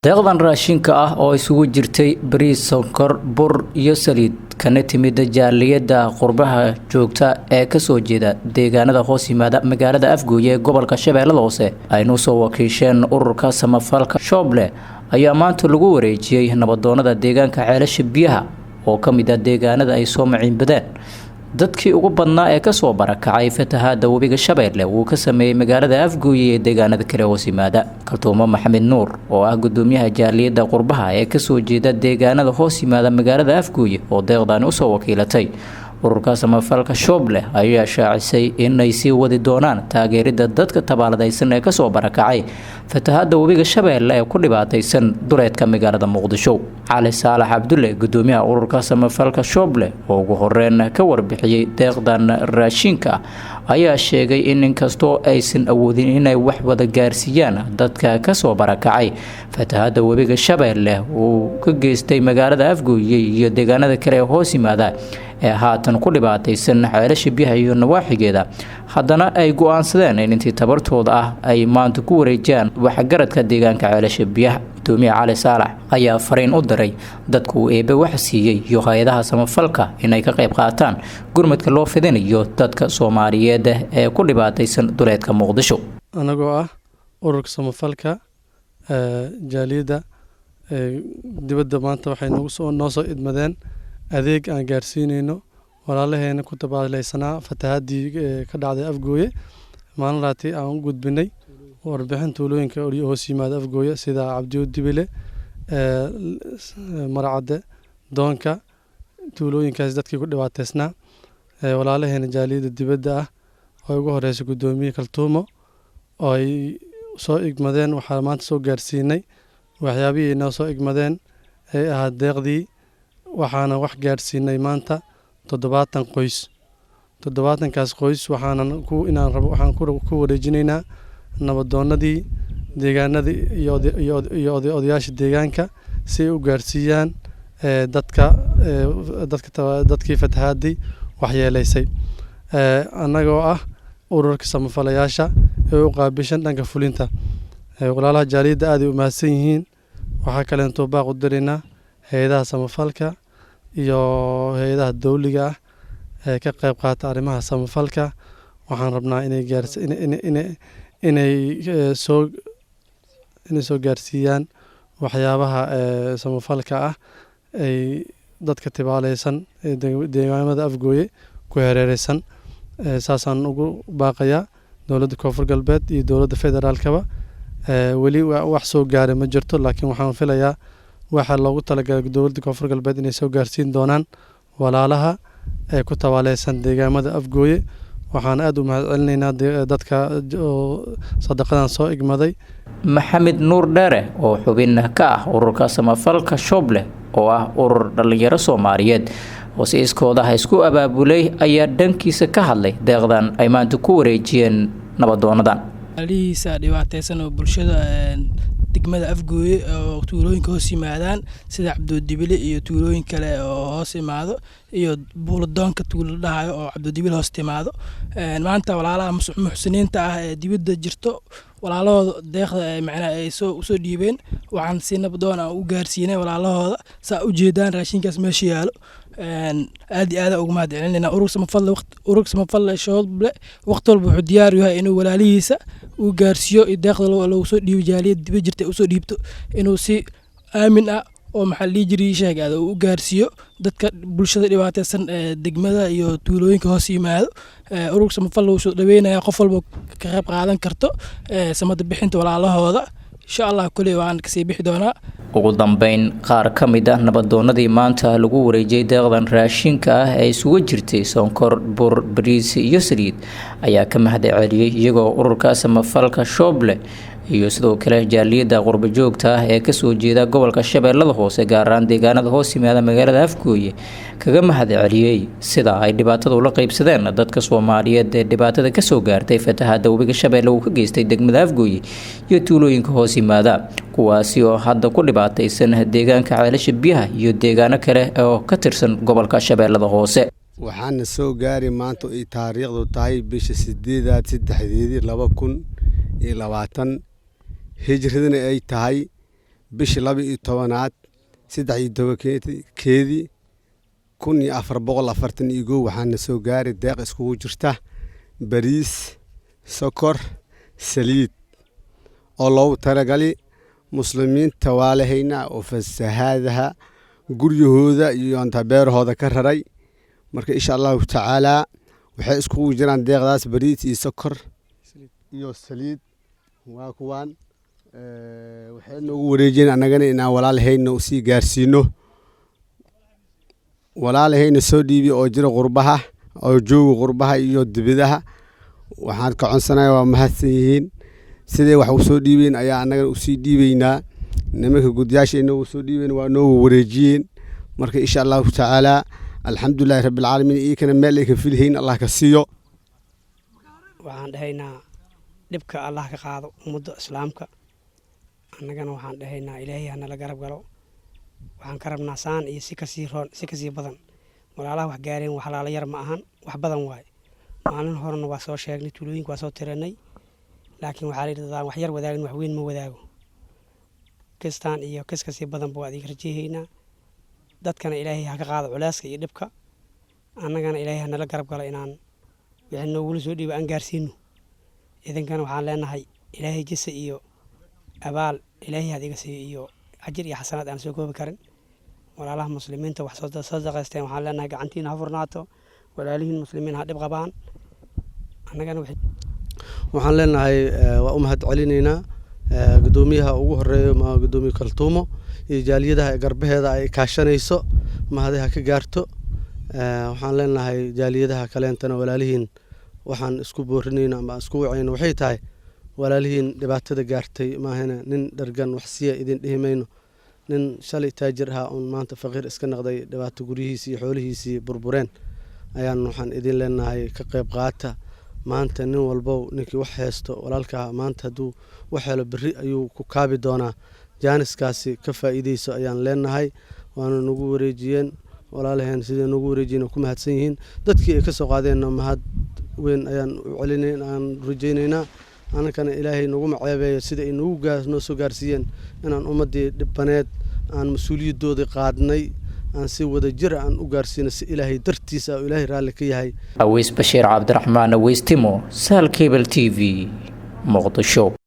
Deeqdan raashinka ah oo isugu jirtay bariis, sonkor, bur iyo saliid kana timid jaaliyadda qurbaha joogta ee kasoo jeeda deegaanada hoos yimaada magaalada Afgooye ee gobolka Shabeellada Hoose aynu soo wakiisheen ururka samafalka Shooble ayaa maanta lagu wareejiyey nabadoonada deegaanka Ceelasha Biyaha oo ka mid ah deegaanada ay soo maciinbadeen dadkii ugu badnaa ee kasoo barakacay fatahaada webiga Shabeelle uu ka sameeyey magaalada Afgooye ee deegaanada kale hoos yimaada. Kaltuumo Maxamed Nuur oo ah gudoomiyaha jaaliyadda qurbaha ee kasoo jeeda deegaanada hoos yimaada magaalada Afgooye oo deeqdani usoo wakiilatay ururka samafalka Shooble ayaa shaacisay inay sii wadi doonaan taageerida dadka tabaaladaysan ee kasoo barakacay fatahaada webiga Shabeelle ee ku dhibaataysan duleedka magaalada Muqdisho. Cali Saalax Cabdulle, gudoomiyaha ururka samafalka Shooble oo ugu horeyn ka warbixiyey deeqdan raashinka ayaa sheegay in inkastoo aysan awoodin inay wax wada gaarsiiyaan dadka kasoo barakacay fatahaada webiga Shabeelle uu ka geystay magaalada Afgooye iyo deegaanada kale ee hoos yimaada ee haatan ku dhibaataysan Ceelasha Biyaha iyo nawaaxigeeda, haddana ay go-aansadeen in intii tabartooda ah ay maanta ku wareejiyaan waxgaradka deegaanka Ceelasha Biyaha. Gudoomiyaha Cali Saalax ayaa fariin u diray dadku uu eebe wax siiyey iyo hay-adaha samafalka inay ka qayb qaataan gurmadka loo fidinayo dadka Soomaaliyeed ee ku dhibaataysan duleedka Muqdisho. Anagoo ah ururka samafalka jaaliyadda dibadda, maanta waxay noo soo idmadeen adeeg aan gaarsiineyno walaalaheena ku tabaalaysanaa fatahaadii ka dhacday Afgooye. Maalin laatay aan u gudbinay warbixin tuulooyinka hoos yimaada Afgooye sida Cabdiyo Dibile, Maracadde, Doonka, tuulooyinkaas dadkii ku dhibaateysnaa. Walaalaheena jaaliyadda dibadda ah oo ugu horeysa guddoomiye Kaltuumo oo ay soo igmadeen, waxaa maanta soo gaarsiinay waxyaabihii noo soo igmadeen ee ahaa deeqdii. Waxaana wax gaarsiinay maanta 70 qoys. 70-kaas qoys waxaanan ku inaan rabo waxaan ku wareejinaynaa nabadoonadii deegaanadii iyo odayaasha deegaanka si ay u gaarsiiyaan dadka dadka dadkii fatahaadii waxyeeleysay. Annagoo ah ururka samafalayaasha ee u qaabilshan dhanka fulinta, walaalaha jaaliyadda aad ay u mahadsan yihiin. Waxaa kaleentuu baaq u diraynaa hay-adaha samafalka iyo hay-adaha dowliga ah ee ka qayb qaata arrimaha samafalka. Waxaan rabnaa inay gaars inay soo inay soo gaarsiiyaan waxyaabaha samafalka ah ay dadka tibaaleysan ee deegaamada Afgooye ku hareereysan. Saasaan ugu baaqayaa dowladda Koonfur Galbeed iyo dowladda federaalkaba. Weli wax soo gaaray ma jirto, laakiin waxaan filayaa waxaa loogu talagalay dowladda Koonfur Galbeed inay soo gaarsiin doonaan walaalaha ee ku tabaaleysan deegaamada Afgooye. Waxaan aada u mahad celinaynaa dadka oo sadaqadan soo igmaday. Maxamed Nuur Dheere oo xubin ka ah ururka samafalka Shooble oo ah urur dhallinyaro Soomaaliyeed oo si iskoodaha isku abaabulay ayaa dhankiisa ka hadlay deeqdan ay maanta ku wareejiyeen nabadoonadan. Alihiisa dhibaateysan oo bulshada degmada Afgooye oo tuulooyinka hoos yimaadaan sida Cabdoodibile iyo tuulooyin kale oo hoos imaado iyo Buuladoonka tuulo la dhahayo oo Cabdoodibile hoos timaado, maanta walaalaha muxsiniinta ah ee dibadda jirto walaalahooda deeqda macnaha ay soo usoo dhiibeen waxaan si nabdoon aan u gaarsiinay walaalahooda. Saa ujeedaan raashinkaas meesha yaalo, aad iyo aad ugu mahad celinayna urur samafal. Urur samafal Shooble waqti walba wuxuu diyaar u yahay inuu walaalihiisa uu gaarsiiyo deeqda loogu soo dhiibo jaaliyad dibad jirta usoo dhiibto, inuu si aamin ah oo maxaa la dhihi jiray sheeg uu u gaarsiiyo dadka bulshada dhibaateysan ee degmada iyo tuulooyinka hoos yimaado. Ururka samafal wuu soo dhaweynaya qof walba ka qayb qaadan karto samada bixinta walaalahooda, insha Allah. Kuley waan kasii bixi doonaa. Ugu dambeyn, qaar ka mid ah nabadoonadii maanta lagu wareejiyey deeqdan raashinka ah ee isugu jirtay sonkor, bur, bariis iyo saliid ayaa ka mahad celiyey iyagoo ururka samafalka Shooble iyo sidoo kale jaaliyadda qurbajoogta ah ee kasoo jeeda gobolka Shabeellada Hoose, gaar ahaan deegaanada hoos yimaada magaalada Afgooye, kaga mahad celiyey sida ay dhibaatada ula qeybsadeen dadka Soomaaliyeed ee dhibaatada kasoo gaartay fatahaada webiga Shabeelle uu ka geystay degmada Afgooye iyo tuulooyinka hoos yimaada, kuwaasi oo hadda ku dhibaataysan deegaanka Ceelasha Biyaha iyo deegaano kale oo ka tirsan gobolka Shabeellada Hoose. Waxaana soo gaari maanta ay taariikhdu tahay bisha 8aad 3deedii 2020, hijradana ay tahay Bisha 12aad 13-keedii 1441, waxaana soo gaari deeq iskugu jirta bariis, sokor, saliid oo loogu talagali muslimiinta waalahayna oo fasahaadaha guryahooda iyo antabeerahooda ka raray. Marka insha Allahu tacaalaa waxay iskugu jiraan deeqdaas bariis iyo sokor iyo saliid. Waa kuwaan waxay noogu wareejiyeen annagana inaan walaalahayna usii gaarsiino, walaalahayna soo dhiibi oo jira qurbaha, oo jooga qurbaha iyo dibidaha. Waxaan ka codsanaya, waa mahadsan yihiin siday wax u soo dhiibeen ayaa annagana usii dhiibeynaa. Nimanka guddiyaasha inoogu soo dhiibeen waa noogu wareejiyeen. Marka insha Allahu tacaalaa, alxamdulilahi rabbilcaalamiin, iyakana meel ay ka filhayn Allah ka siiyo. Waxaan dhahaynaa dhibka Allah ka qaado ummadda islaamka. Annagana waxaan dhahaynaa Ilaahay hanala garab galo. Waxaan ka rabnaa saan iyo si kasii roon, si kasii badan. Walaalaha wax gaareen wax laala yar ma ahan, wax badan waaye. Maalin horena waa soo sheegnay, tuulooyinka waa soo tiranay, laakiin waxaa la yidhi dadaan wax yar wadaagin wax weyn ma wadaago. Kistaan iyo kis kasii badanba waa adiga rajeehaynaa. Dadkana Ilaahay ha ka qaado culeyska iyo dhibka. Annagana Ilaahay hanala garab galo inaan wixii noogula soo dhiiba aan gaarsiino. Idinkana waxaan leenahay Ilaahay jisa iyo abaal Ilaahay had iga siiyo iyo ajir iyo xasanaad aan soo koobi karin. Walaalaha muslimiinta wax soo sadaqaysteen waxaan leenahay gacantiina ha furnaato. Walaalihiin muslimiin ha dhib qabaan. Annagana Waxaan leenahay waa u mahad celinaynaa guddoomiyaha ugu horeeyo, guddoomiye Kaltuumo, iyo jaaliyadaha garbaheeda ay kaashanayso. Mahadiha ka gaarto. Waxaan leenahay jaaliyadaha kaleentana, walaalihiin waxaan isku boorinayno ama isku wacayno waxay tahay walaalihiin dhibaatada gaartay. Maahane nin dhargan wax siya idin dhihi mayno. Nin shalay taajir ahaa uun maanta faqiir iska noqday, dhibaato guryihiisii iyo xoolihiisii burbureen ayaan waxaan idin leenahay ka qayb qaata. Maanta nin walbow ninkii wax haysto, walaalkaa maanta hadduu wax helo berri ayuu ku kaabi doonaa. Jaaniskaasi ka faa'iideyso ayaan leenahay. Waana nagu wareejiyeen walaalaheen, siday nagu wareejiyeen oo ku mahadsan yihiin. Dadkii ay ka soo qaadeenna mahad weyn ayaan u celinayn aan rajaynaynaa. Annakana Ilaahay nagu maceebeeyo sida ay nagu noo soo gaarsiiyeen inaan ummaddii dhibbaneed aan mas-uuliyadoodii qaadnay, aan si wada jir aan u gaarsiino, si Ilaahay dartiisa oo Ilaahay raalli ka yahay. Aweys Bashiir Cabdiraxmaan, Aweys Timo, Sahal Cable TV, Muqdisho.